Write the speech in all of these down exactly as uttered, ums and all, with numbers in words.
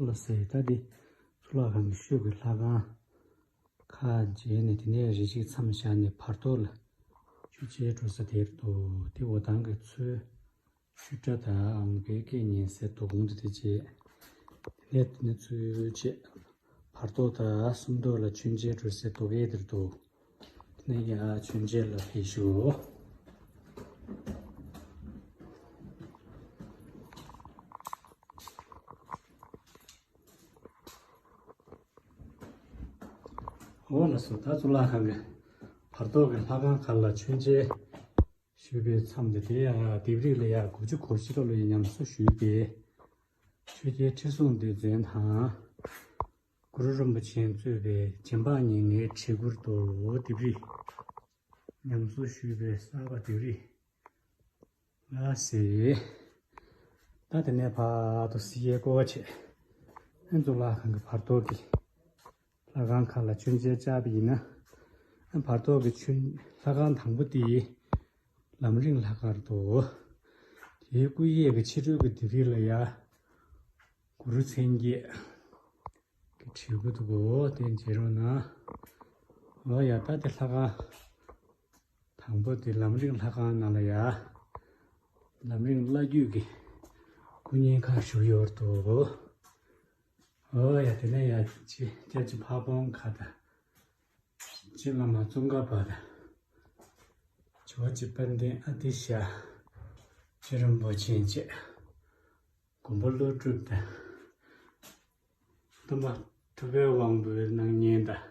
ལ་ཟེར། ད་འདི་གཙུག་ལག་ཁང་གི་ཤོད་ཀྱི་ལྷ་ཁང་ཁག་མཇལ་ནས། དེ་ནས་རེ་ཞིག་མཚམས་བཞག་ནས་བར་ཐོག་ལ་ཆོས་མཇལ་འགྲོ་ས་དེར་འདུག་དེ་འོ་ཐང་གི་ཚུལ། ཆུ་སྒྲ་དང་ཨང་པའི་སྐད་སྙན་སའི་རྡོ་ཁུང་དུ་དེ་བྱས། དེ་ནས་དེ་ནས་ཚུར་བྱས། བར་ཐོག་དང་སུམ་མདོ་ལ་མཆོད་མཇལ་འགྲོ་སའི་རྡོ་སྐས་དེར་འདུག་དེ་ནས་ཡར་མཆོད་མཇལ་ལ་ཕེབས་ཤོག་འོ་ལགས་སོ། ད་གཙུག་ལག་ཁང་གི་བར་ཐོག་གི་ལྷ་ཁང་ཁག་ལ་མཆོད་མཇལ་ཞུས་པའི་མཚམས་དེ་དེ་ཡང་ལྡེབས་རིས་ལ་ཡང་དགུ་བཅུ་གོ་བཞི་ལོ་ལ་ཉམས་གསོ་ཞུས་པའི་ཆོས་རྒྱལ་ཁྲི་སྲོང་ལྡེ་བཙན་དང་གུ་རུ་རིན་པོ་ཆེས་གཙོས་པའི་རྗེ་འབངས་ཉེར་ལྔའི་བྲིས་སྐུ་འདུག་ལྡེབས་རིས་ཉམས་གསོ་ཞུས་པའི་གསར་པ་ལྡེབས་རིས་ལ་ཟེར། ད་དེ་ནས་ཕར་དུ་གཡས་སྐོར་བྱས། ཨ་གཙུག་ལག་ཁང་གི་བར་ཐོག་གི་ལྷ་ཁང་ཁག་ལ་མཆོད་མཇལ་བཅར་བ་ཡིན་ན། ཨ་བར་ཐོག་གི་མཆོད་ལྷ་ཁང་དང་པོ་དེ་ལམ་རིམ་ལྷ་ཁང་འདུག་དེའི་སྐུ་གཡས་ཀྱི་ཕྱི་རོལ་གྱི་ལྡེབས་རིས་ལ་ཡ་གུ་རུ་མཚན་བརྒྱད་ཀྱི་བྲིས་སྐུ་འདུག་གོ་དེ་མཇལ་རོགས་གནང་། འོ་ཡ། ད་དེ་ལྷ་ཁང་དང་པོ་དེ་ལམ་རིམ་ལྷ་ཁང་ནང་ལ་ཡ། ལམ་རིམ་བླ་བརྒྱུད་ཀྱི་སྐུ་བརྙན་ཁག་བཞུགས་ཡོད་འདུག་འོ་ཡ། དེ་ནས་ཡ་རྗེ་སྐྱབས་རྗེ་ཕ་བོང་ཁ་དང་། རྗེ་བླ་མ་ཙོང་ཁ་པ་དང་། ཇོ་བོ་རྗེ་དཔལ་ལྡན་ཨ་ཏི་ཤ། རྗེ་རིན་པོ་ཆེ་བཅས། མགོན་པོ་ཀླུ་སྒྲུབ་དང་། སྟོན་པ་ཐུབ་པའི་དབང་པོའི་སྣང་བརྙན་དང་།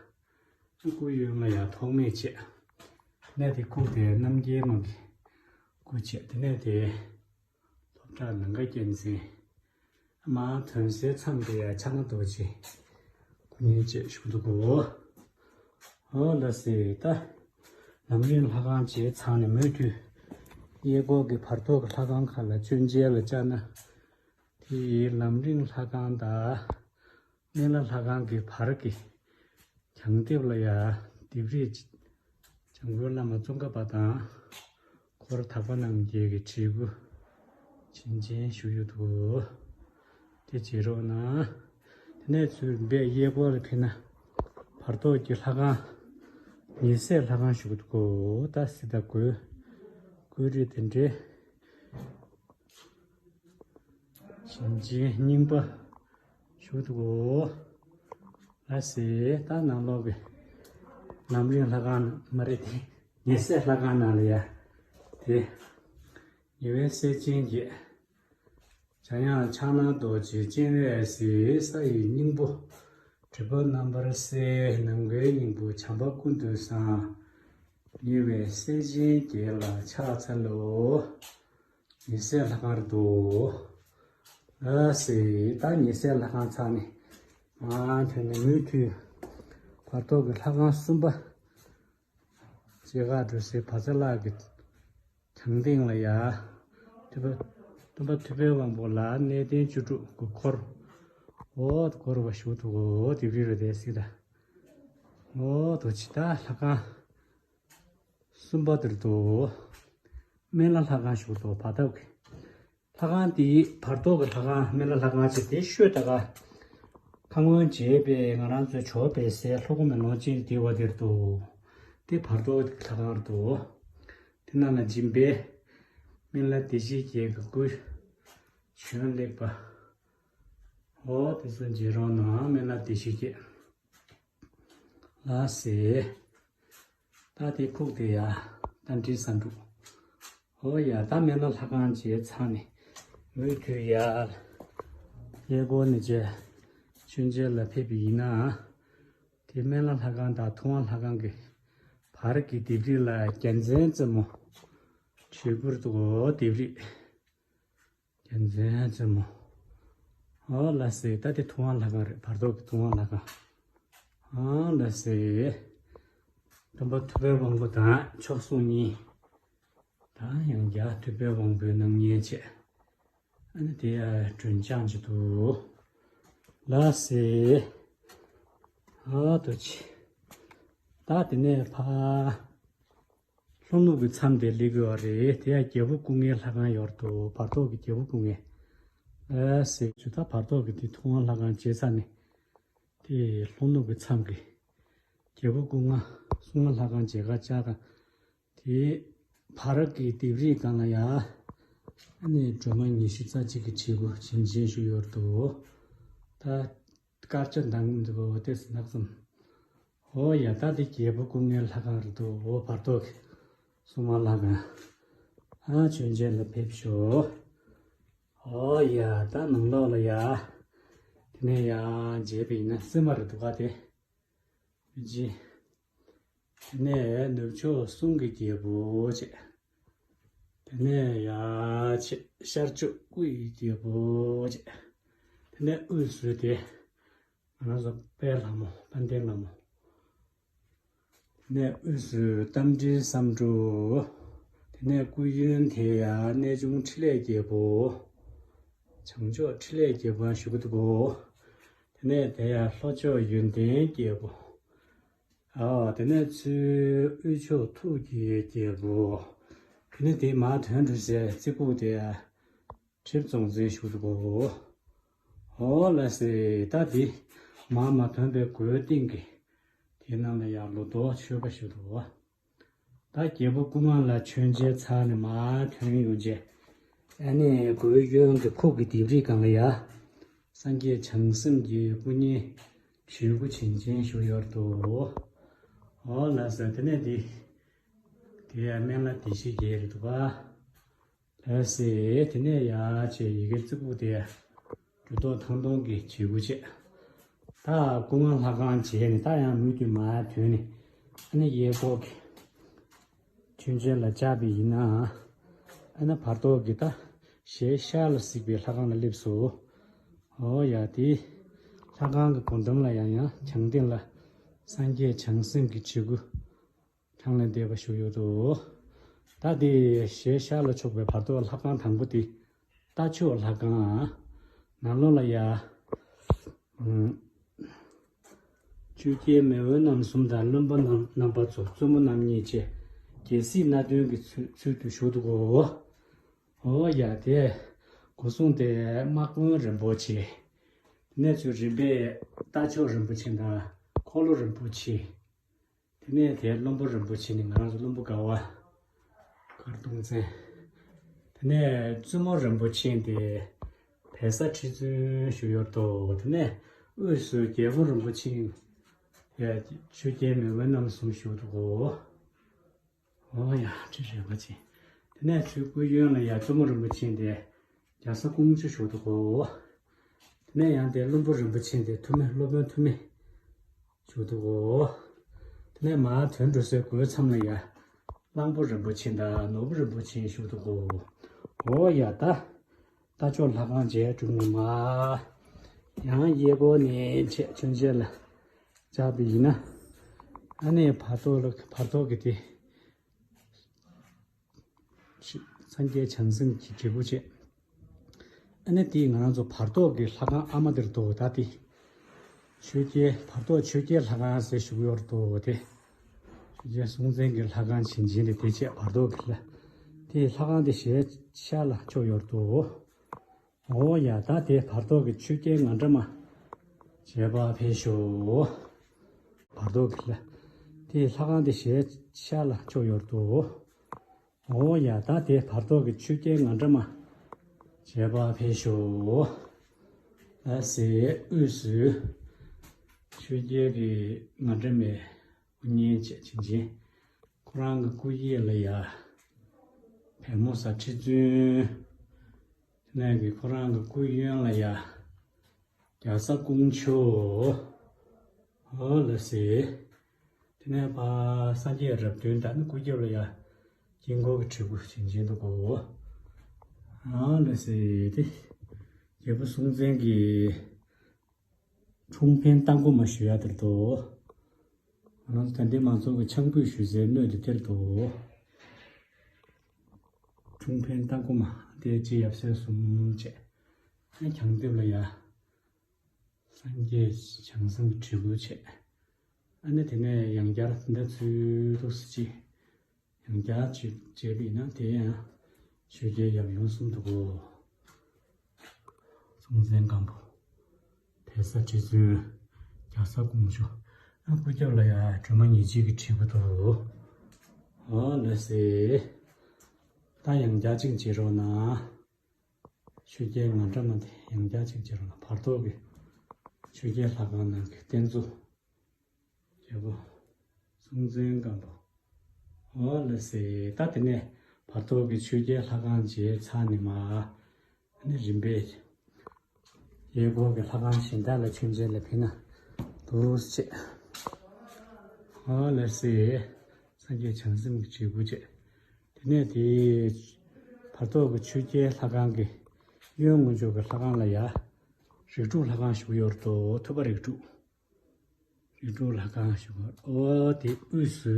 སྐུ་གཡོན་ལ་ཡང་ཐོགས་མེད་བཅས། དེ་ནས་དེ་ཁུག་དེ་རྣམ་རྒྱལ་མ་གི་སྐུ་བཅས། དེ་ནས་དེ་སློབ་གྲྭ་ནང་ཁ་རྒྱལ་མཚན། མ་དོན་གསལ་མཚམས་དེ་ཡང་ཕྱག་ན་རྡོ་རྗེ་སྐུ་བརྙན་བཅས་བཞུགས་འདུག་གོ་འོ་ལགས་སེ། ད་ལམ་རིམ་ལྷ་ཁང་བཅས་ཚང་ནས་མུ་མཐུད་གཡས་སྐོར་གྱི་བར་ཐོག་གི་ལྷ་ཁང་ཁག་ལ་མཆོད་མཇལ་ལ་བཅར་ན། དེ་ཡི་ལམ་རིམ་ལྷ་ཁང་དང་སྨན་བླ་ལྷ་ཁང་གི་བར་གྱི་གྱང་ལྡེབས་ལ་ཡ་ལྡེབས་རིས་འཇམ་མགོན་བླ་མ་ཙོང་ཁ་པ་དང་འཁོར་དག་པ་རྣམས་ཀྱི་བྲིས་སྐུ་བྱིན་ཅན་བཞུགས་ཡོད་འདུག་དེ་མཇལ་རོགས་གནང་། དེ་ནས་ཚུར་འབད་གཡས་སྐོར་ལ་ཕེབས་ན་བར་ཐོག་གི་ལྷ་ཁང་ཉེ་སྲས་ལྷ་ཁང་བཞུགས་འདུག་གོ་ད་སི་ད་གོས་སྐུ་རིས་དེ་འདྲའི་བྱིན་ཅན་རྙིང་པ་བཞུགས་འདུག་གོ་ལགས་སེ། ད་ནང་ལོགས་ཀྱི་ལམ་རིམ་ལྷ་ཁང་མ་རེད་དེ། ཉེ་སྲས་ལྷ་ཁང་ནང་ལ་ཡ་དེ། ཉེ་བའི་སྲས་ཆེན་བརྒྱད། འཇམ་དབྱངས་ཕྱག་ན་རྡོ་རྗེ་སྤྱན་རས་གཟིགས། ས་ཡི་སྙིང་པོ་སྒྲིབ་པ་རྣམ་པར་སེལ། ནམ་མཁའི་སྙིང་པོ་བྱམས་པ་ཀུན་ཏུ་བཟང་། ཉེ་བའི་སྲས་ཆེན་བརྒྱད་ལ་ཕྱག་འཚལ་ལོ། ཉེ་སྲས་ལྷ་ཁང་རེད་འདུག་ལགས་སེ། ད་ཉེ་སྲས་ལྷ་ཁང་ཚར་ནས་མར་ཐོན་ནས་མུ་མཐུད་བར་ཐོག་གི་ལྷ་ཁང་གསུམ་པ་མཇལ་ཁ་འགྲོ་སའི་བ་ཚ་ལག་གི་གྱང་སྟེང་ལ་ཡ། ཐུབ་པ་སྟོན་པ་ཐུབ་པའི་དབང་པོ་ལ་གནས་བརྟན་བཅུ་དྲུག་གི་འཁོར། འོ་འཁོར་བ་བཞུགས་འདུག་འོ་ལྡེབས་རིས་རེད་དེ་སི་ད། འོ་དོ་ཅི་ད་ལྷ་ཁང་གསུམ་པ་དེར་འདུག་སྨན་བླ་ལྷ་ཁང་བཞུགས་འདུག་བར་ཐོག་གི་ལྷ་ཁང་དེའི་བར་ཐོག་གི་ལྷ་ཁང་སྨན་བླ་ལྷ་ཁང་ཆེ་དེ་ཤོད་ད་ག་ཁ་སྔོན་མཇལ་བའི་ང་རང་ཚོའི་ཇོ་བོ་སྦས་སའི་ལྷོ་སྒོ་མེ་ལོང་ཅན་དེ་བ་དེར་འདུག་དེ་བར་ཐོག་གི་ལྷ་ཁང་རེད་འདུག་དེ་ནང་ལ་འཇིམ་པའི་སྨན་བླ་བདེ་གཤེགས་བརྒྱད་ཀྱི་སྐུ་བྱོན་ལེགས་པ། འོ་དེ་ཚོ་མཇལ་རོགས་གནང་། སྨན་བླ་བདེ་གཤེགས་བརྒྱད། ལགས་སེ། ད་དེ་ཁུག་དེ་ཡ་རྟ་མགྲིན་བསམ་འགྲུབ། འོ་ཡ། ད་སྨན་བླ་ལྷ་ཁང་བཅས་ཚང་ནས་མུ་མཐུད་ཡ་གཡས་སྐོར་ནས་བཅས་མཆོད་མཇལ་ལ་ཕེབས་པ་ཡིན་ན། དེ་སྨན་བླ་ལྷ་ཁང་དང་ཐུབ་དབང་ལྷ་ཁང་གི་བར་གྱི་ལྡེབས་རིས་ལ་རྒྱལ་མཚན་རྩེ་མོ་བྲིས་སྐུ་འདུག་འོ་ལྡེབས་རིས། རྒྱལ་མཚན་རྩེ་མོ། ཨོ་ལགས་སེ། ད་དེ་ཐུབ་དབང་ལྷ་ཁང་རེད། བར་ཐོག་གི་ཐུབ་དབང་ལྷ་ཁང་། ཨོ་ལགས་སེ། སྟོན་པ་ཐུབ་པའི་དབང་པོ་དང་མཆོག་ཟུང་གཉིས། ད་ཡང་བསྐྱར་ཐུབ་པའི་དབང་པོའི་སྣང་བརྙན་བཅས། ཨ་ནི་དེ་ཡང་སྒྲོན་ལྕང་ཅིག་འདུག་ལགས་སེ། ཨ་ཏོ་ཆེ། ད་དེ་ནས་ཕ། ལྷོ་ནུབ་ཀྱི་མཚམས་དེ་སླེབས་ཡོད་རེད། དེ་ཡང་རྒྱལ་པོ་སྐུ་ལྔའི་ལྷ་ཁང་ཡོད་འདུག་བར་ཐོག་གི་རྒྱལ་པོ་སྐུ་ལྔའི་ ཨ་ཟེར་ཆུ་ད་བར་ཐོག་གི་དེ་ཐུབ་དབང་ལྷ་ཁང་མཇལ་ཚར་ནས། དེ་ལྷོ་ནུབ་ཀྱི་མཚམས་ཀྱི་རྒྱལ་པོ་སྐུ་ལྔ་སྲུང་མ་ལྷ་ཁང་མཇལ་ཁ་བཅར་དང་། དེ་བར་གྱི་ལྡེབས་རིས་སྒང་ལ་ཡ། ཨ་ནི་སྒྲོལ་མ་ཉི་ཤུ་རྩ་གཅིག་གི་བྲིས་སྐུ་བྱིན་ཅན་བཞུགས་ཡོད་འདུག་ད་དཀར་ཆ་མདངས་འདུག་ཏེ་སྣག་ཙམ། ཨོ་ཡ་ད་དེ་རྒྱལ་པོ་སྐུ་ལྔའི་ལྷ་ཁང་རེད་འདུག་ཨོ་བར་ཐོག་གི་སྲུང་མ་ལྷ་ཁང་། ཨ་མཆོད་མཇལ་ལ་ཕེབས་ཤོག་ཨོ་ཡ་ད་ནང་ལོགས་ལ་ཡ། དེ་ནས་ཡ་མཇལ་བ་ཡིན་ན་སེམས་མ་རེད་འདུག་ག་དེ། ཇི། དེ་ནས་ནུབ་ཕྱོགས་གསུང་གི་རྒྱལ་པོ་བྱས། དེ་ནས་ཡ་ཆེ་ཤར་ཕྱོགས་སྐུ་ཡི་རྒྱལ་པོ་བྱས། དེ་ནས་དབུས་སུ་དེ། ང་རང་ཚོ་དཔལ་ལྷ་མོ་དཔལ་ལྡན་ལྷ་མོ། དེ་ནས་དབུས་སུ་རྟ་མགྲིན་བསམ་འགྲུབ། དེ་ནས་སྐུ་གཡོན་དེ་ཡ་གནས་ཆུང་འཕྲིན་ལས་རྒྱལ་པོ། བྱང་ཕྱོགས་འཕྲིན་ལས་རྒྱལ་པོ་བཞུགས་འདུག་གོ། དེ་ནས་དེ་ཡ་ལྷོ་ཕྱོགས་ཡོན་ཏན་རྒྱལ་པོ། ཨ་དེ་ནས་ཚུར་དབུས་ཕྱོགས་ཐུགས་ཀྱི་རྒྱལ་པོ། དེ་ནས་དེ་མར་ཐོན་འགྲོ་སའི་རྩེ་ཁུག་དེ་ཡ། ཁྲིམས་སྲུང་འཛིན་བཞུགས་འདུག་གོ། ཨོ་ལ་སེ་ད་འདི་མར་མ་ཐོན་པའི་སྒོའི་སྟེང་གི་དེ་ནང་ལ་ཡང་ལོ་ཏོག་མཆོད་པ་ཞུ་འདུག་ད་རྒྱལ་པོ་སྐུ་ལྔ་ལ་མཆོད་མཇལ་ཚར་ནས་མར་ཐོན་ཡོང་རྗེས། ཨ་ནི་སྒོའི་གཡོན་གྱི་ཁུག་གི་ལྡེབས་རིས་སྒང་ལ་ཡ། སངས་རྒྱས་བྱང་སེམས་ཀྱི་སྐུ་བརྙན་བྲིས་སྐུ་བྱིན་ཅན་བཞུགས་ཡོད་འདུག་ཨོ་ལ་སེ་དེ་ནས་འདི། དེ་ཡ་སྨན་བླ་བདེ་གཤེགས་རྒྱལ་རེད་འདུག་ག་ལགས་སེ། དེ་ནས་ཡ་ཆེ་ཡི་གེ་རྩིག་པོ་དེ་འགྱུར་ལྡོག་ཐང་སྟོང་གི་བྱེད་སྒོ་བྱས། ད་སྐུ་ལྔ་ལྷ་ཁང་མཇལ་ནས་ད་ཡང་མུ་མཐུད་མར་ཐོན་ནས། ཨ་ནི་གཡས་སྐོར་གྱི་མཆོད་མཇལ་ལ་བཅར་བ་ཡིན་ན། ཨ་ནི་བར་ཐོག་གི་ད་ཞལ་ཤར་ལ་གཟིགས་པའི་ལྷ་ཁང་ལ་སླེབས་སོ། ཨོ་ཡ་དེ། ལྷ་ཁང་གི་སྒོ་འགྲམ་ལ་ཡང་ཡང་བྱང་སྟེང་ལ་སངས་རྒྱས་བྱང་སེམས་ཀྱི་བྲིས་སྐུ། གྲངས་ལས་འདས་པ་བཞུགས་ཡོད་དོ། ད་དེ་ཞལ་ཤར་ལ་ཕྱོགས་པའི་བར་དོ་ལྷ་ཁང་དང་པོ་དེ་རྟ་མཆོག་ལྷ་ཁང་། ནང་ལོགས་ལ་ཡ། ཨུམ། ཆོས་རྒྱལ་མེས་དབོན་རྣམ་གསུམ་དང་བློན་པོ་རྣམ་རྣམ་པ་ཚོ་བཙུན་མོ་རྣམ་གཉིས་བཅས་རྒྱལ་སྲིད་སྣ་བདུན་གྱི་ཚུལ་ཚུལ་དུ་བཞུགས་འདུག་གོ། ཨོ་ཡ་དེ། སྒོ་སྲུང་དེ་དམག་དཔོན་རིན་པོ་ཆེ། དེ་ནས་ཚུར་རིམ་པས་རྟ་མཆོག་རིན་པོ་ཆེ་དང་འཁོར་ལོ་རིན་པོ་ཆེ། དེ་ནས་དེར་བློན་པོ་རིན་པོ་ཆེ་ནི་ང་རང་ཚོ་བློན་པོ་དགའ་བ། མཁར་སྟོང་བཙན། དེ་ནས་བཙུན་མོ་རིན་པོ་ཆེ་དེ་བལ་བཟའ་ཁྲི་བཙུན་བཞུགས་ཡོད་དོ། དེ་ནས་དབུས་སུ་རྒྱལ་པོ་རིན་པོ་ཆེ་ཡ་ཆོས་རྒྱལ་མེས་དབོན་རྣམ་གསུམ་བཞུགས་འདུག་གོ། ཨོ་ཡ་ཁྲི་རིན་པོ་ཆེ། དེ་ནས་ཚུར་སྐུ་གཡོན་ལ་ཡ་བཙུན་མོ་རིན་པོ་ཆེ་དེ་རྒྱ་བཟའ་ཀོང་ཇོ་བཞུགས་འདུག་གོ། དེ་ནས་ཡང་དེ་བློན་པོ་རིན་པོ་ཆེ་དེ་ཐུ་མི་སློབ་དཔོན་ཐུ་མི། བཞུགས་འདུག་གོ། དེ་ནས་མར་ཐོན་འགྲོ་སའི་སྒོའི་མཚམས་ལ་ཡ། གླང་པོ་རིན་པོ་ཆེ་དང་ནོར་བུ་རིན་པོ་ཆེ་བཞུགས་འདུག་གོ། འོ་ཡ་ད། རྟ་མཆོག་ལྷ་ཁང་མཇལ་གྲུབ་ནས་མར། ཡང་གཡས་སྐོར་ནས་ཆེ་ཆུང་ཆེ་ལ། བཅར་བ་ཡིན་ན། ཨ་ནི་བར་ཐོག་ལ་བར་ཐོག་གི་དེ། སངས་རྒྱས་བྱང་སེམས་ཀྱི་བྲིས་སྐུ་བྱས། ཨ་ནི་དེ་ང་རང་ཚོ་བར་ཐོག་གི་ལྷ་ཁང་ཨ་མ་དེར་འདུག་ད་དེ། ཆོས་རྒྱལ་བར་ཐོག་ཆོས་རྒྱལ་ལྷ་ཁང་ཟེར་བཞུགས་ཡོད་འདུག་དེ། ཆོས་རྒྱལ་སྲོང་བཙན་གྱི་ལྷ་ཁང་བྱིན་ཅན་དེ་དེ་བྱས་བར་ཐོག་གི་ལྷ། དེ་ལྷ་ཁང་དེ་ཞལ་ཤར་ལ་ཕྱོགས་ཡོད་འདུག་ཨོ་ཡ་ད་དེ་བར་ཐོག་གི་ཆོས་རྒྱལ་ང་འདྲ་མ། མཇལ་བར་ཕེབས་ཤོག་བར་ཐོག་གི་ལྷ། དེ་ལྷ་ཁང་དེ་ཞལ་ཤར་ལ་ཕྱོགས་ཡོད་འདུག་ཨོ་ཡ་ད་དེ་བར་ཐོག་གི་ཆོས་རྒྱལ་ང་འདྲ་མ། མཇལ་བར་ཕེབས་ཤོག་ལ་སེ་དབུས་སུ། ཆོས་རྒྱལ་གྱི་ང་འདྲ་མའི་སྐུ་བརྙན་བཅས་བྱིན་ཅན། ཁོ་རང་གི་སྐུ་གཡས་ལ་ཡ། བལ་མོ་བཟའ་ཁྲི་བཙུན། དེ་ནས་ཀྱི་ཁོ་རང་གི་སྐུ་གཡོན་ལ་ཡ། རྒྱ་བཟའ་ཀོང་ཇོ། ཨོ་ལ་སེ། དེ་ནས་ཕ་སངས་རྒྱས་རབས་བདུན་དང་ནི་སྐུ་རྒྱབ་ལ་ཡ། དཀྱིལ་འཁོར་གྱི་བྲིས་སྐུ་བྱིན་ཅན་འདུག་གོ། ཨོ་ལ་སེ་དེ། རྒྱལ་པོ་སྲོང་བཙན་གྱི། འཁྲུངས་ཕན་རྟ་མགོ་མ་ཞུ་ཡ་དེར་དོ། ང་རང་ཚོ་ད་ལྟའི་མང་ཚོགས་ཀྱི་ཆང་ཕུད་ཞུ་སའི་སྣོད་དེ་དེར་དོ། འཁྲུངས་ཕན་རྟ་མགོ་མ་དེ་རྗེ་ཡབ་སྲས་གསུམ་བཅས། ཨ་གྱང་ལྡེབས་ལ་ཡ། སངས་རྒྱས་བྱང་སེམས་ཀྱི་བྲིས་སྐུ་བྱས། ཨ་ནི་དེ་ནས་ཡང་བསྐྱར་འདི་ཚུལ་དུ་སྲིད་ཅི། ཡང་བསྐྱར་ཅིག་བྱས་པས་ན་དེ་ཡང་ཆོས་རྒྱལ་ཡབ་ཡུམ་གསུམ་དུ་གོ། སྲོང་བཙན་སྒམ་པོ། དེ་ས་ཁྲི་བཙུན། རྒྱ་བཟའ་ཀོང་ཇོ། ཨ་སྐུ་རྒྱབ་ལ་ཡ་སྒྲོལ་མ་ཉེར་གཅིག་གི་བྲིས་པ་འདུག་ཨོ་ལགས་སེ། ད་ཡང་བསྐྱར་ཅིག་མཇལ་རོགས་གནང་། ཆོས་རྒྱལ་ང་འདྲ་མ་དེ་ཡང་བསྐྱར་ཅིག་མཇལ་རོགས་གནང་། བར་ཐོག་གི་ཆོས་རྒྱལ་ལྷ་ཁང་ནང་གི་རྟེན་གཙོ། རྒྱལ་པོ་སྲོང་བཙན་སྒམ་པོ། ཨོ་ལགས་སེ། ད་དེ་ནས་བར་ཐོག་གི་ཆོས་རྒྱལ་ལྷ་ཁང་མཇལ་ཚར་ནས་མར། ཨ་ནི་རིམ་པས་གཡས་སྐོར་གྱི་ལྷ་ཁང་གཞན་དག་ལ་མཆོད་མཇལ་ལ་ཕེབས་ན་འདུག་ཅེས། ཨོ་ལགས་སེ། སངས་རྒྱས་བྱང་སེམས་ཀྱི་བྲིས་སྐུ་བཅས། དེ་ནས་དེའི་བར་ཐོག་གི་ཆོས་རྒྱལ་ལྷ་ཁང་གི་གཡོན་ངོས་ཕྱོགས་ཀྱི་ལྷ་ཁང་ལ་ཡ། རིགས་དྲུག་ལྷ་ཁང་བཞུགས་ཡོད་དོ། ཐུབ་པ་རིགས་དྲུག་རིགས་དྲུག་ལྷ་ཁང་ཞུ་བ། ཨོ་དེ་དབུས་སུ་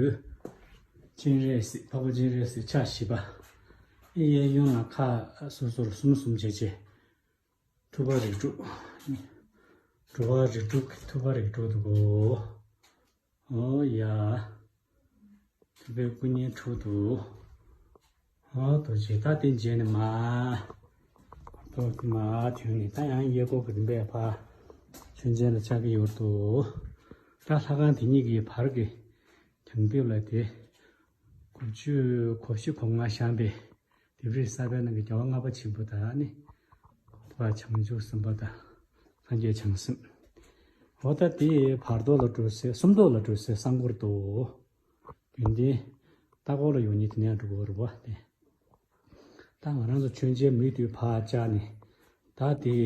སྤྱན་རས་གཟིགས། འཕགས་པ་སྤྱན་རས་གཟིགས་ཕྱག་བཞི་པ། ཨེ་གཡས་གཡོན་ལ་ཁག་སོ་སོར་གསུམ་གསུམ་བྱས་བྱས། ཐུབ་པ་རིགས་དྲུག་འགྲོ་བ་རིགས་དྲུག་གི་ཐུབ་པ་རིགས་དྲུག་འདུག་གོ། ཨོ་ཡ། ཐུབ་པའི་སྐུ་བརྙན་དྲུག་འདུག་ཨོ་རྡོ་རྗེ། ད་དེ་མཇལ་ནས་མར། ཐོག་མར་ཐོན་ནས་ད་ཡང་གཡས་སྐོར་གྱི་རིམ་པས་ཕར་མཆོད་མཇལ་ལ་བཅར་གྱི་ཡོད་དོ། ད་ལྷ་ཁང་དེ་གཉིས་ཀྱི་བར་གྱི་གྱང་ལྡེབས་ལ་དེ། དགུ་བཅུ་གོ་བཞི་གོ་ལྔ་བཞེངས་པའི་ལྡེབས་རིས་གསར་པའི་ནང་གི་རྒྱལ་བ་ལྔ་པ་ཆེན་པོ་དང་ནི། འཁོར་བ་བྱང་ཆུབ་སེམས་དཔའ་དང་སངས་རྒྱས་བྱང་སེམས། འོ་ད་དེ་བར་ཐོག་ལ་འགྲོ་སའི་སུམ་མདོ་ལ་འགྲོ་སའི་གསང་སྐོར་དུ། རྒྱུན་ལྡན་ལྟ་སྐོར་ལ་ཡོང་མཁན་དེ་ནས་འགྲོ་དགོས་རེད་པ་དེ། ད་ང་རང་ཚོ་མཆོད་མཇལ་མུ་མཐུད་ཕར་བཅར་ནས། ད་དེ་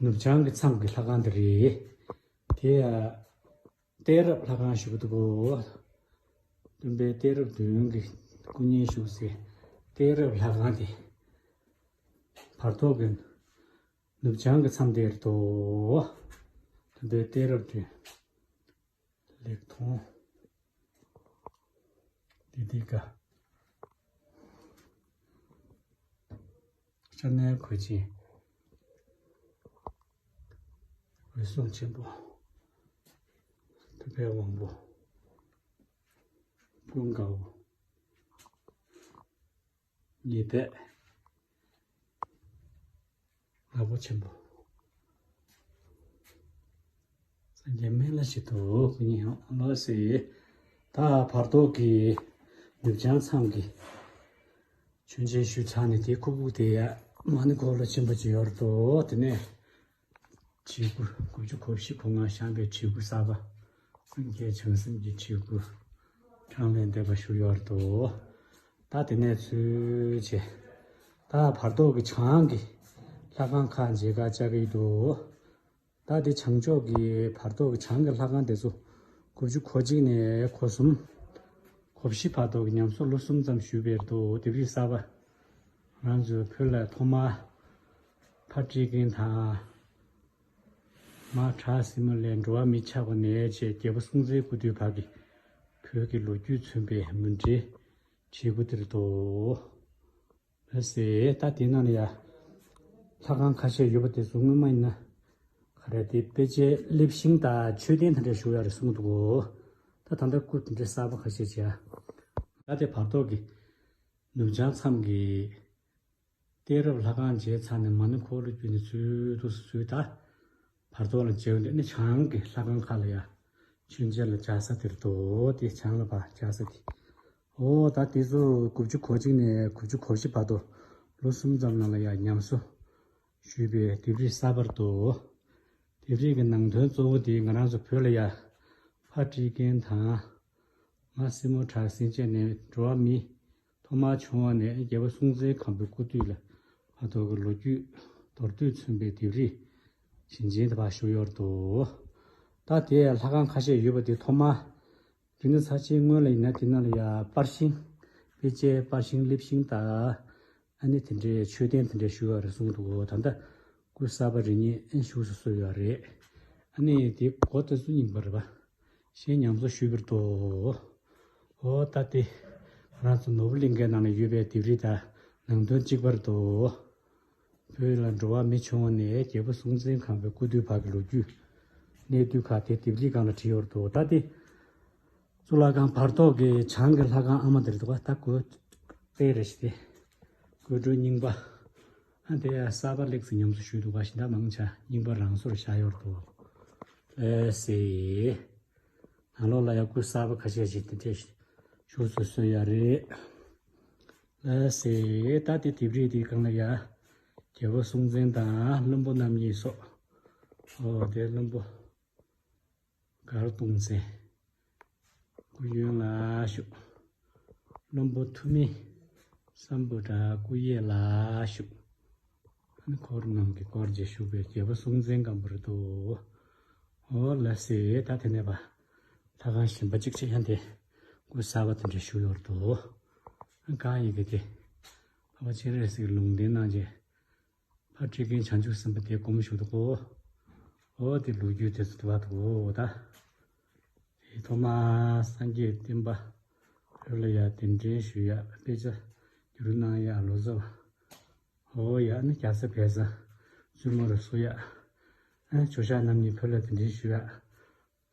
ནུབ་བྱང་གི་མཚམས་ཀྱི་ལྷ་ཁང་དེ་རེད། དེ་གཏད་རབས་ལྷ་ཁང་ཞུ་གི་འདུག་གོ། སྟོན་པའི་གཏད་རབས་བདུན་གྱི་སྐུ་བརྙན་བཞུགས་སའི་གཏད་རབས་ལྷ་ཁང་དེ། བར་ཐོག་གི་ནུབ་བྱང་གི་མཚམས་དེར་དོ། སྟོན་པའི་གཏད་རབས་བདུན། ལེགས་མཐོང་། ཏི་ཏི་ཀ། ཤ་ནའི་གོས་ཅན། འོད་སྲུང་ཆེན་པོ། ཐུབ་པའི་དབང་པོ། ཀུན་དགའ་བོ། ཉི་ཟླ། ནག་པོ་ཆེན་པོ། སངས་རྒྱས་སྨན་བླ་ཞིག་ཏུ་སྐུ་ཉིད་ཡང་ལོ་སི། ད་བར་ཐོག་གི་ནུབ་བྱང་མཚམས་ཀྱི་མཆོད་མཇལ་ཞུས་ཚར་ནས་དེའི་ཁུག་ཁུག་དེ་ཡ་མ་ཎི་འཁོར་ལོ་ཆེན་པོ་ཅིག་ཡོད་དོ། དེ་ནས་བྲིས་སྐུ་དགུ་བཅུ་གོ་བཞི་གོ་ལྔ་བཞེངས་པའི་བྲིས་སྐུ་གསར་པ། ཀུན་མཁྱེན་བྱང་སེམས་ཀྱི་བྲིས་སྐུ་གྲངས་ལས་འདས་པ་བཞུགས་ཡོད་དོ། ད་དེ་ནས་ཚུར་བྱས། ད་བར་ཐོག་གི་བྱང་གི་ལྷ་ཁང་ཁག་མཇལ་ཁ་བཅར་གྱི་འདུག་ད་དེ་བྱང་ཕྱོགས་ཀྱི་བར་ཐོག་གི་བྱང་གི་ལྷ་ཁང་དེ་ཚོ་དགུ་བཅུ་གོ་གཅིག་ནས་གོ་གསུམ། གོ་བཞི་བར་ཐོག་གི་ཉམས་གསོ་ལོ་གསུམ་ཙམ་ཞུས་པའི་འདུག་ལྡེབས་རིས་གསར་པ། ང་ཚོའི་བོད་ལ་ཐོག་མར་ཕ་སྤྲེལ་རྒན་དང་། མ་བྲག་སྲིན་མོ་ལས་འགྲོ་བ་མི་ཆགས་པ་ནས་བྱས་རྒྱལ་པོ་སྲོང་བཙན་སྐུ་དུས་བར་གྱི་བོད་ཀྱི་ལོ་རྒྱུས་མཚོན་པའི་མུ་འབྲེལ་བྲིས་སྐུ་དེར་དོ། ལ་སེ་ད་དེ་ནང་ལ་ཡ། ལྷ་ཁང་ཁ་ཤས་ཡོད་པ་དེ་ཚོ་སྔོན་མ་ཡིན་ན། ག་རེ་དེ་དཔེ་ཆའི་ལེབ་ཤིང་དང་མཆོད་རྟེན་དེ་འདྲ་བཞུགས་ཡ་རེད་གསུངས་འདུག་གོ། ད་ད་ལྟ་སྐུ་དེ་འདྲ་གསར་པ་ཁ་ཤས་བྱས། ད་དེ་བར་ཐོག་གི་ནུབ་བྱང་མཚམས་ཀྱི་གཏད་རབས་ལྷ་ཁང་མཇལ་ཚར་ནས་མ་ཎི་འཁོར་ལོ་བརྒྱུད་ནས་ཚུར་འདུག་སེ་ཚུར་ད། བར་ཐོག་ལ་མཇལ་འདོད་ནི་བྱང་གི་ལྷ་ཁང་ཁག་ལ་ཡ། མཆོད་མཇལ་ལ་བཅར་ས་དེར་དོ། དེ་བྱང་ལ་ཕར་བཅར་ས་དེ། ཨོ་ད་དེ་ཚོ་དགུ་བཅུ་གོ་གཅིག་ནས་དགུ་བཅུ་གོ་བཞི་བར་དུ་ལོ་གསུམ་ཙམ་ནང་ལ་ཡ་ཉམས་གསོ་ཞུས་པའི་ལྡེབས་རིས་གསར་པར་དོ། ལྡེབས་རིས་ཀྱི་ནང་དོན་གཙོ་བོ་དེ་ང་རང་ཚོ་བོད་ལ་ཡ་ཕ་སྤྲེལ་རྒན་དང་། ང་སྲིན་མོ་བྲག་སྲིན་བཅས་ནས་འགྲོ་བ་མི་ཐོག་མར་བྱུང་བ་ནས་རྒྱལ་པོ་སྲོང་བཙན་སྒམ་པོའི་སྐུ་དུས་ལ་བར་དོ་གི་ལོ་རྒྱུས་མདོར་བསྡུས་མཚོན་པའི་ལྡེབས་རིས་བྱིན་ཅན་དེ་ཕར་བཞུགས་ཡོད་དོ། ད་དེ་ལྷ་ཁང་ཁ་ཤས་ཡོད་པ་དེ་ཐོག་མར་རྒྱུན་དུ་ཚར་ཕྱིན་སྔོན་ལ་ཡིན་ན་དེ་ནང་ལ་ཡ་པར་ཤིང་དཔེ་ཆའི་པར་ཤིང་ལེབ་ཤིང་དང་། ཨ་ནི་དེ་འདྲའི་མཆོད་རྟེན་དེ་འདྲ་བཞུགས་ཡོད་རེད་གསུངས་འདུག་ད་ལྟ་སྐུ་གསར་པ་རེ་གཉིས་བཞུགས་སུ་གསོལ་ཡོད་རེད། ཨ་ནི་དེ་སྒོ་དེ་ཚོ་རྙིང་པ་རེད་པ། ཞེས་ཉམས་གསོ་ཞུས་པར་དུ། ཨོ་ད་དེ་ང་རང་ཚོ་ནོར་བུ་གླིང་གའི་ནང་ལ་ཡོད་པའི་ལྡེབས་རིས་དང་ནང་དོན་གཅིག་པར་དུ། བོད་ལ་འགྲོ་བ་མི་བྱུང་བ་ནས་རྒྱལ་པོ་སྲོང་བཙན་སྒམ་པོའི་སྐུ་དུས་བར་གྱི་ལོ་རྒྱུས། གནས་དུས་ཁག་དེ་ལྡེབས་རིས་སྒང་ལ་བྲིས་ཡོད་དོ། ད་དེ་གཙུག་ལག་ཁང་བར་ཐོག་གི་བྱང་གི་ལྷ་ཁང་ཨ་མ་དེ་རེད་འདུག་ད་གོས་དཔེ་རེ་ཞིག་དེ། གོས་འགྲོས་རྙིང་པ། ཨ་ ཨ་དེ་ཡ་གསར་པ་ལེགས་སུ་ཉམས་སུ་ཞུས་འདུག་ག་ཤིང་རྟ་མང་ཆ་རྙིང་པ་རང་སོར་བཞག་ཡོད་དོ། ལགས་སེ། ནང་ལོགས་ལ་ཡ་སྐུ་གསར་པ་ཁ་ཤས་ཤིག་དེ་འདྲས་བཞུགས་སུ་གསོལ་ཡ་རེད། ལགས་སེ། ད་དེ་དེབ་རིས་དེའི་སྒང་ལ་ཡ། རྒྱལ་པོ་སྲོང་བཙན་དང་བློན་པོ་རྣམ་གཉིས་སོགས། ཨོ་དེ་བློན་པོ། མགར་སྟོང་བཙན། སྐུ་གཡོན་ལ་བཞུགས། བློན་པོ་ཐུ་མི། སམ་བྷོ་ཊ་སྐུ་གཡས་ལ་བཞུགས། ཨ་ནི་འཁོར་རྣམས་ཀྱིས་བསྐོར་བྱས་བཞུགས་པའི་རྒྱལ་པོ་སྲོང་བཙན་སྒམ་པོ་རེད་དོ། ཨོ་ལགས་སེ། ད་དེ་ནས་པ། ལྷ་ཁང་གཞན་པ་གཅིག་བྱས་ཡང་དེ། སྐུ་གསར་པ་དེ་འདྲ་བཞུགས་ཡོད་དོ། ཨ་གང་ཡིན་གྱི་དེ། འཕགས་པ་སྤྱན་རས་གཟིགས་ལུང་བསྟན་གནང་རྗེས། ཕར་ཁྲིད་མཁན་བྱང་ཆུབ་སེམས་དཔའ་དེ་སྒོམ་བཞུགས་འདུག་གོ། འོ་དེ་ལོ་རྒྱུས་དེ་ཚོ་འདུག་པ་འདུག་གོ་ད། དེ་ཐོག་མར་སངས་རྒྱས་བསྟན་པ་བོད་ལ་ཡ་གདན་འདྲེན་ཞུ་ཡ་དཔེ་ཆ་བསྒྱུར་གནང་ཡ་ལོ་ཙཱ་བ། འོ་ཡ་ནི་རྒྱ་བཟའ་བལ་བཟའ་བཙུན་མོ་རུ་བསུ་ཡ། ཨ་ཇོ་ཤཱཀ་རྣམ་གཉིས་བོད་ལ་གདན་འདྲེན་ཞུ་ཡ།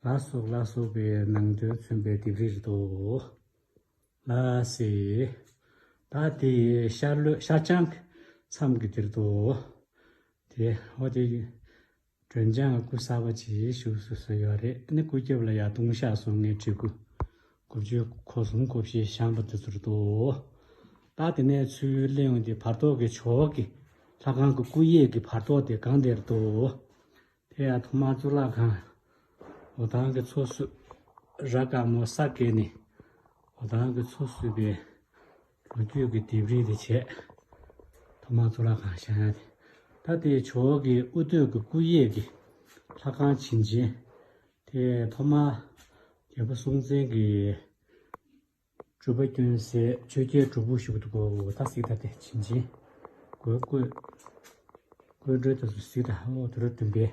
ལ་སོགས་ལ་སོགས་པའི་ནང་དོན་མཚོན་པའི་ལྡེབས་རིས་རེད་དོ། ལགས་སེ། ད་དེ་ཤར་ལྷོ་ཤར་བྱང་གི་མཚམས་ཀྱི་དེར་དོ། དེ་འོ་དེ་སྒྲོལ་ལྗང་སྐུ་གསར་པ་ཅིག་བཞུགས་སུ་གསོལ་ཡོད་རེད། ཨ་ནི་སྐུ་རྒྱབ་ལ་ཡ་ལྟུང་བཤགས་སོ་ལྔའི་བྲིས་སྐུ། དགུ་བཅུ་གོ་གསུམ་གོ་བཞི་བཞེངས་པ་དེ་ཚོ་རེད་དོ། ད་དེ་ནས་ཚུར་སླེབས་ཡོང་དེ་བར་ཐོག་གི་ཇོ་བོ་གི་ལྷ་ཁང་གི་སྐུ་གཡས་ཀྱི་བར་ཐོག་དེ་སྒང་དེར་དོ། དེ་ཡང་ཐོག་མར་གཙུག་ལག་ཁང་། འོ་ཐང་གི་ཚོགས་གསོག་ར་དཀར་མོ་ས་བཀལ་ནས། འོ་ཐང་གི་ཚོགས་གསོག་པའི་ལོ་རྒྱུས་ཀྱི་ལྡེབས་རིས་དེ་བྱས། ཐོག་མར་གཙུག་ལག་ཁང་བཞེངས་ཡ་དེ། ད་དེ་ཇོ་བོ་གི་དབུ་སྟོད་ཀྱི་སྐུ་གཡས་ཀྱི་ལྷ་ཁང་བྱིན་ཅན། དེ་ཐོག་མར་རྒྱལ་པོ་སྲོང་བཙན་གྱི་སྤྲུལ་པ་སྐྱོན་སའི་ཆོས་རྒྱལ་སྒྲུབ་ཕུག་ཞུ་གི་འདུག་གོ། ད་གཟིགས་ད་དེ་བྱིན་ཅན། གོས་བཀོད། གོས་འགྲོས་དེ་ཚོ་གཟིགས་ད། ཨོ་དུ་རུ་བདུན་པའི།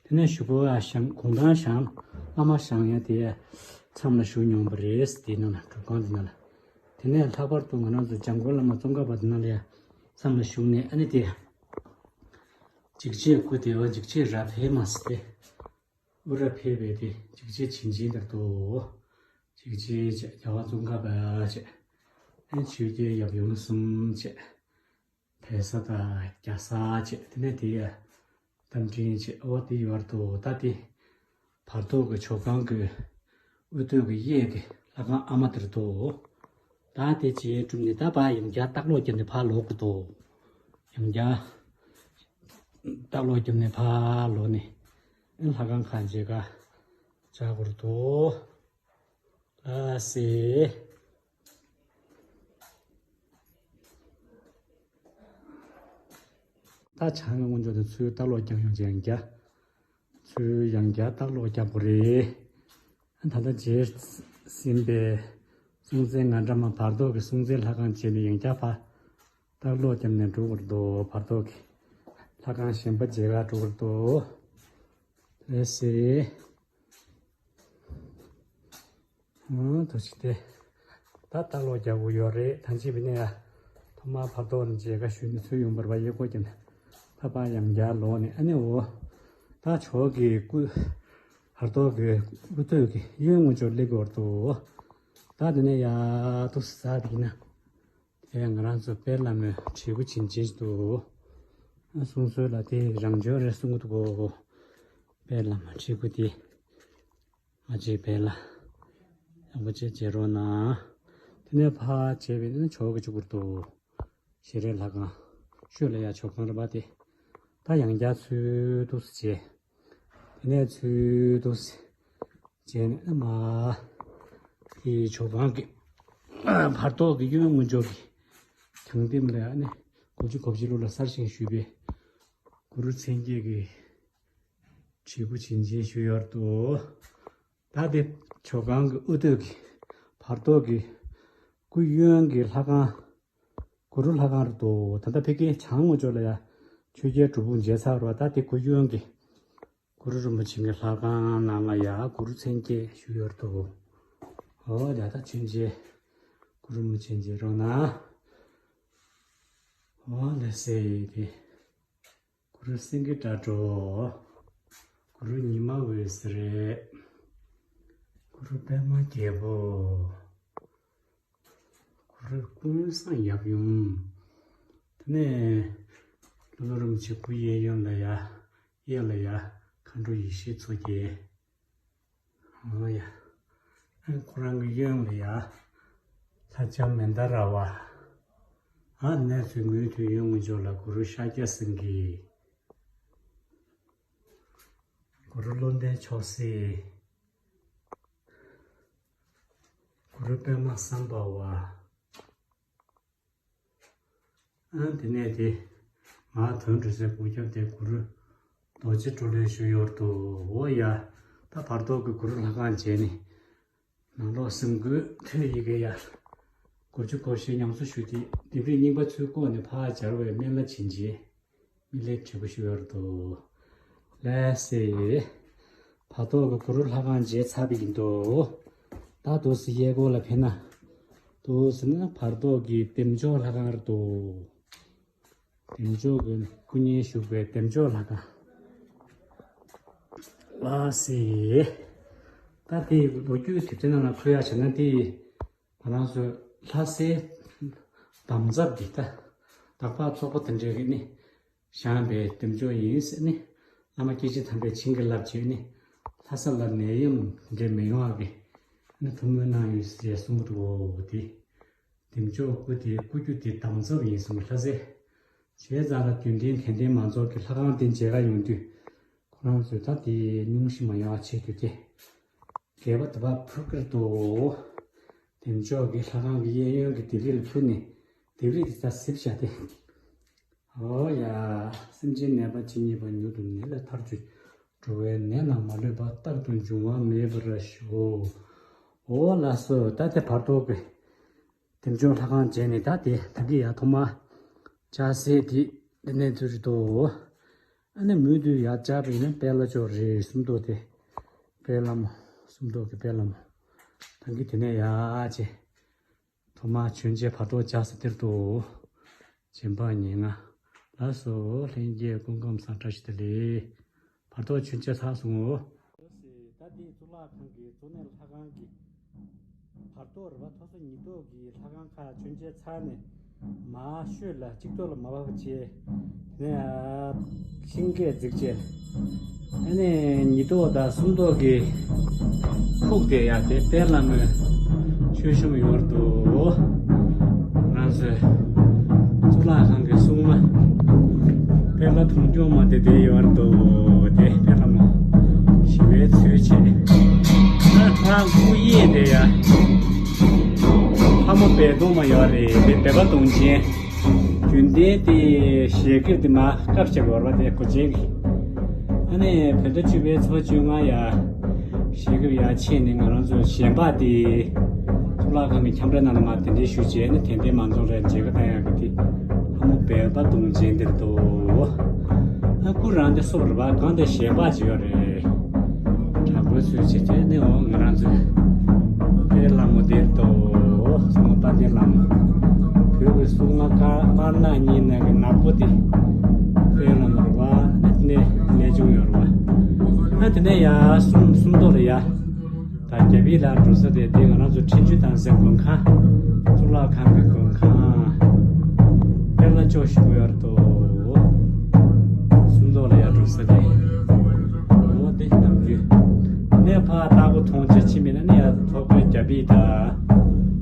དེ་ནས་བཞུགས་སྒོ་ཡ་བཞེངས་གུང་ཐང་བཞེངས་བླ་མ་བཞེངས་ཡ་དེ་མཚམས་ལ་བཞུགས་མྱོང་བ་རེད། དེའི་ནང་ལ་སྒྲུབ་ཁང་དེ་ནང་ལ། དེ་ནས་ལྷག་པར་དུ་ང་རང་ཚོ་འཇམ་མགོན་བླ་མ་ཙོང་ཁ་པ་དེ་ནང་ལ་ཡ་མཚམས་ལ་བཞུགས་ནས་ཨ་ནི་དེ། འཇིགས་བྱེད་སྐུ་དེ་བ་འཇིགས་བྱེད་རབ་འཕེལ་མ་ཟེར་ཏེ། དབུ་ར་ཕེབས་པའི་དེ་འཇིགས་བྱེད་བྱིན་ཅན་དེར་དོ། འཇིགས་བྱེད་བྱས་རྒྱལ་བ་ཙོང་ཁ་པ་བྱས། ཨེ་ཆོས་རྒྱལ་ཡབ་ཡུམ་གསུམ་བྱས། བལ་བཟའ་དང་རྒྱ་བཟའ་བྱས། དེ་ནས་དེ་ཡ་རྟ་མགྲིན་བྱས། ཨོ་དེ་ཡོད་དོ། ད་དེ་བར་ཐོག་གི་ཇོ་ཁང་གི་དབུ་སྟོད་ཀྱི་གཡས་ཀྱི་ལྷ་ཁང་ཨ་མ་དེར་དོ། ད་དེ་རྗེས་གྲུབ་ནས་ད་ཕར་ཡང་བསྐྱར་ལྟག་ལོག་བརྒྱབ་ནས་ཕར་ལོག་དགོས་དོ། ཡང་བསྐྱར་ལྟག་ལོག་བརྒྱབ་ནས་ཕར་ལོག་ནས་ཨེ་ལྷ་ཁང་ཁ་འབྱེད་ཀ་བྱ་དགོས་དོ། ལགས་སེ། ད་བྱང་གི་སྔོན་འཇོག་དེ་ཚུར་ལྟག་ལོག་བརྒྱབ་ཡོང་ཅིག་ཡང་བསྐྱར། ཚུར་ཡང་བསྐྱར་ལྟག་ལོག་བརྒྱབ་དགོས་རེད། ད་ལྟ་རྗེས་ཟིན་པའི་སྲོང་བཙན་ང་འདྲ་མ་བར་ཐོག་གི་སྲོང་བཙན་ལྷ་ཁང་བྱས་ནས་ཡང་བསྐྱར་ཕར་ལྟག་ལོག་བརྒྱབ་ནས་འགྲོ་དགོས་རེད་དོ། བར་ཐོག་གི་ལྷ་ཁང་གཞན་པ་མཇལ་ག་འགྲོ་དགོས་རེད་དོ། ལགས་སེ། ཨང་དུ་ཞིག་སྟེ། ད་ལྟག་ལོག་རྒྱག་དགོས་ཡོད་རེད། ཐང་ཆེན་པའི་གནས་ཡ། ཐོག་མར་བར་ཐོག་ནས་མཇལ་ཁ་ཞུས་ནས་ཚུར་ཡོང་བར་བ་གཡས་སྐོར་གྱི་ནས། ད་ཕར་ཡང་བསྐྱར་ལོག་ནས་ཨ་ནི་འོ། ད་ཇོ་བོ་གི་སྐུ། བར་ཐོག་གི་དབུ་སྟོད་ཀྱི་གཡོན་ངོས་ཕྱོགས་སླེབས་ཀྱི་ཡོད་རེད་དོ། ད་དེ་ནས་ཡར་དུ་ཟགས་པ་ཡིན་ན། དེ་ང་རང་ཚོ་དཔལ་ལྷ་མོའི་བྲིས་སྐུ་བྱིན་ཅན་ཞིག་འདུག་གསུང་སྲོལ་ལ་དེ་རང་བྱོན་རེད་གསུང་གི་འདུག་གོ། དཔལ་ལྷ་མོའི་བྲིས་སྐུ་དེ། ང་ཅིག་དཔལ་ལྷ། ཡག་པོ་ཅིག་མཇལ་རོགས་གནང་། དེ་ནས་ཕར་མཇལ་བས་ནི་ཇོ་བོ་གི་བཅུག་གི་འདུག་ཞལ་རས་ལྷ་ཁང་། ཤོད་ལ་ཡ་ཇོ་ཁང་རེད་པ་དེ། ད་ཡང་བསྐྱར་ཚུར་འདུག་སེ་མཇལ། དེ་ནས་ཚུར་འདུག་སེ་མཇལ་ནས་མར། དེའི་ཇོ་ཁང་གི་བར་ཐོག་གི་གཡོན་ངོས་ཕྱོགས་ཀྱི་གྱང་ལྡེབས་ལ་ཡ་ནི་དགུ་བཅུ་གོ་བཞི་ལོ་ལ་གསར་བཞེངས་ཞུས་པའི་གུ་རུ་མཚན་བརྒྱད་ཀྱི་བྲིས་སྐུ་བྱིན་ཅན་ཞུས་ཡོད་འདུག་ད་དེ་ཇོ་ཁང་གི་དབུ་སྟོད་ཀྱི་བར་ཐོག་གི་སྐུ་གཡོན་གྱི་ལྷ་ཁང་། གུ་རུ་ལྷ་ཁང་རེད་འདུག་ད་ལྟ་ཕ་གིའི་བྱང་ངོས་ཕྱོགས་ལ་ཡ། ཆོས་རྒྱལ་སྒྲུབ་ཕུག་མཇལ་ཚར་བ། ད་དེ་སྐུ་གཡོན་གྱི་གུ་རུ་རིན་པོ་ཆེ་གི་ལྷ་ཁང་ནང་ལ་ཡ་གུ་རུ་མཚན་བརྒྱད་བཞུགས་ཡོད་འདུག་ཨོ་ད་ད་ཆོས་རྒྱལ་གུ་རུ་རིན་པོ་ཆེ་མཇལ་རོགས་གནང་། ཨོ་ལགས་སེ་དེ། གུ་རུ་སེང་གེ་སྒྲ་སྒྲོགས། གུ་རུ་ཉི་མ་འོད་ཟེར། གུ་རུ་པདྨ་རྒྱལ་པོ། གུ་རུ་ཀུན་བཟང་ཡབ་ཡུམ། དེ་ནས་ ལྷོ་རིན་པོ་ཆེ་སྐུ་གཡས་གཡོན་ལ་ཡ། གཡས་ལ་ཡ། མཁའ་འགྲོ་ཡེ་ཤེས་མཚོ་རྒྱལ། འོ་ཡ། ཨ་ཁོ་རང་གི་གཡོན་ལ་ཡ། ལྷ་ལྕམ་མན་དཱ་ར་བ། ཨ་ནེ་ཚོའི་མུ་མཐུད་གཡོན་ངོས་ཕྱོགས་ལ་གུ་རུ་ཤཱཀྱ་སེང་གེ། གུ་རུ་བློ་ལྡན་མཆོག་སྲེད། གུ་རུ་པདྨ་སམ་བྷ་ཝ། ཨ་དེ་ནས་དེ། ང་དོན་གྲུབ་སའི་སྐུ་རྒྱབ་དེ་གུ་རུ་རྡོ་རྗེ་གྲོ་ལོད་བཞུགས་ཡོད་དོ། འོ་ཡ། ད་བར་ཐོག་གི་གུ་རུ་ལྷ་ཁང་མཇལ་ནས། ནང་ལོགས་གསུམ་གུ་ཐོད་ཡི་གེ་ཡ། དགུ་བཅུ་གོ་བཞི་ཉམས་གསོ་ཞུ་སྟེ་ལྡེབས་རིས་རྙིང་པ་ཚུར་བཀོག་ནས་ཕར་སྦྱར་བའི་སྨན་བླ་བྱིན་གྱིས། མི་ལེགས་བྲིས་པ་ཞུ་ཡོད་དོ། ལགས་སེ། བར་ཐོག་གི་གུ་རུ་ལྷ་ཁང་མཇལ་ཚར་བ་ཡིན་དོ། ད་འདུག་སེ་གཡས་སྐོར་ལ་ཕེབས་ན། འདུག་སེ་ན་བར་ཐོག་གི་བདེ་མཆོག་ལྷ་ཁང་རེད་དོ། བདེ་མཆོག་གི་སྐུ་བརྙན་བཞུགས་པའི་བདེ་མཆོག་ལྷ་ཁང་། ལགས་སེ། ད་དེ་ལོ་རྒྱུས་དེབ་ཐེར་ནང་ལ་འཁོད་ཡག་བྱས་ན་དེ། ང་རང་ཚོའི་ལྷ་སའི་འདམ་རྫབ་འདི་ལྟ། དག་པ་ཚོགས་པ་དེ་འདྲའི་གི་ནི་བཞེངས་པའི་བདེ་མཆོག་ཡིན་ཟེར་ནི། བླ་མ་སྐྱེས་ཆེན་དམ་པས་བྱིན་གྱིས་བརླབས་བྱས་ནི། ལྷ་ས་ལ་ནད་ཡམས་དེ་འདྲའི་མི་ཡོང་བ་གི་ནི་ཐུགས་སྨོན་གནང་ཡོད་ཟེར་གསུང་གི་འདུག་འོ་དེ། བདེ་མཆོག་སྐུ་དེ་སྐུ་རྒྱུ་དེ་འདམ་རྫབ་ཡིན་གསུང་གི་ལྷ་སའི། བྱས་ཙང་ལ་རྒྱུན་ལྡན་དད་ལྡན་མང་ཚོགས་ཀྱི་ལྷ་ཁང་དེ་མཇལ་ཁ་ཡོང་དུས། ཁོ་རང་ཚོས་ད་དེ་སྙུང་གཞི་མ་ཡོང་བ་བྱེད་དུས་དེ། སྒལ་པ་དེ་ཕར་འཕུར་གྱི་འདུག། བདེ་མཆོག་གི་ལྷ་ཁང་གི་གཡས་གཡོན་གྱི་ལྡེབས་རིས་ལ་འཕུར་ནས་ལྡེབས་རིས་དེ་ད་གཟིབ་བཞག་སྟེ། འོ་ཡ། སེམས་ཅན་ནད་པ་ཇི་སྙེད་པ། མྱུར་དུ་ནད་ལས་ཐར་གྱུར། འགྲོ་བའི་ནད་རྣམས་མ་ལུས་པ། རྟག་ཏུ་འབྱུང་བ་མེད་པར་ཤོག། འོ་ལགས་སོ། ད་དེ་བར་ཐོག་གི་བདེ་མཆོག་ལྷ་ཁང་མཇལ་ནས་ད་དེ་ད་གི་ཡ་ཐོག་མ་ལྕགས་སྲེག་དེ་འདི་ནས་ཚུར་རེད་དོ། ཨ་ནི་མུ་མཐུད་ཡར་བཅར་བ་ཡིན་ན་དཔལ་ལྷ་ལྕོག་རེད། སུམ་མདོ་དེ། དཔལ་ལྷ་མོ། སུམ་མདོ་གི་དཔལ་ལྷ་མོ། ད་གི་དེ་ནས་ཡར་བྱས། ཐོག་མར་མཆོད་མཇལ་བར་ཐོག་ལྕགས་སྲེག་དེར་དུ། བྱིན་པ་ཉེར་ལྔ། ལགས་སོ། ལྷན་རྒྱས་སྐུ་ཁམས་བཟང་། བཀྲ་ཤིས་བདེ་ལེགས། བར་ཐོག་མཆོད་མཇལ་ཚར་སོང་ངོ་། ད་འདི་གཙུག་ལག་ཁང་གི་གཙོ་གནད་ལྷ་ཁང་གི་བར་ཐོག་རེད་པ། ཐོག་ས་ཉིས་ཐོག་གི་ལྷ་ཁང་ཁག་མཆོད་མཇལ་ཚར་ནས་མར་ཤོད་ལ་གཅིག་ཐོག་ལ་མར་བབས་བྱས། དེ་ནས་ཤིང་སྐས་འཛེགས་བྱས། ཨ་ནི་ཉིས་ཐོག་དང་སུམ་ཐོག་གི་ཕུག་དེ་ཡ་དེ་དཔལ་ལྷ་མོའི་མཆོད་གཤོམ་ཡོད་དོ། ང་ཚོའི་གཙུག་ལག་ཁང་གི་སྲུང་མ་དཔལ་ལྷ་དུང་སྐྱོང་མ་དེ་དེ་ཡོད་དོ། དེ་དཔལ་ལྷ་མོ་ཞི་བའི་ཚུལ་བྱེད། ཨ་ཁང་སྐུ་གཡས་དེ་ཡ་ལྷ་མོ་སྦལ་གདོང་མ་ཡོད་རེད། དེ་སྦལ་པ་གདོང་ཅན། རྒྱུན་ལྡན་དེ་ཞལ་ཁེབས་དེ་མར་བཀབ་བཞག་ཡོད་རེད་པ། དེ་སྒོ་ཆེན་གྱི། ཨ་ནི་བོད་ཟླ་བཅུ་པའི་ཚེས་པ་བཅོ་ལྔ་ཡ། ཞལ་ཁེབས་ཡར་ཕྱེ་ནས་ང་རང་ཚོ་ཞལ་འབག་དེ་གཙུག་ལག་ཁང་གི་ཁྱམས་རའི་ནང་ལ་མར་གདན་འདྲེན་ཞུ་བྱས་ནས་དད་ལྡན་མང་ཚོགས་ལ་མཇལ་ཁ་བསྟན་ཡག་གི་དེ་ལྷ་མོ་སྦལ་པ་གདོང་ཅན་དེར་འདུག། ཨ་སྐུ་རང་དེ་སོབ་རེད་པ། གང་དེ་ཞལ་འབག་ཅིག་ཡོད་རེད། དྲག་པོའི་ཚུལ་བྱེད་དེ་ནི་འོ་ང་རང་ཚོའི་དཔལ་ལྷ་མོ་དེར་དོ། སྲུང་མ་དཔལ་ལྡན་ལྷ་མོ། བོད་ཀྱི་སྲུང་མ་དམར་ནག་གཉིས་ནང་གི་ནག་པོ་དེ་དཔལ་ལྷ་མོ་རེད་པ། ཨ་ནི་གནས་ཆུང་ཡོད་རེད་པ། ཨ་དེ་ནས་ཡར་སུམ་སུམ་མདོ་ལ་ཡ། ད་རྒྱ་བིས་ལ་འགྲོ་ས་དེ་དེ་ང་རང་ཚོ་ཁྲིན་ཆུ་དང་ཟེར་མགོན་ཁང་། གཙུག་ལག་ཁང་གི་མགོན་ཁང་། དཔལ་ལྷ་ལྕོག་ཞིག་ཡོད་རེད་དོ། སུམ་མདོ་ལ་ཡར་འགྲོ་ས་དེ། འོ་དེ་ནམ་རྒྱུན། ནས་ཕར་ལྟ་སྒོ་མཐོང་ཆ་ཕྱི་མིན་ན་ནི་ཡར་ཐོག་པའི་རྒྱ་བིས་ད་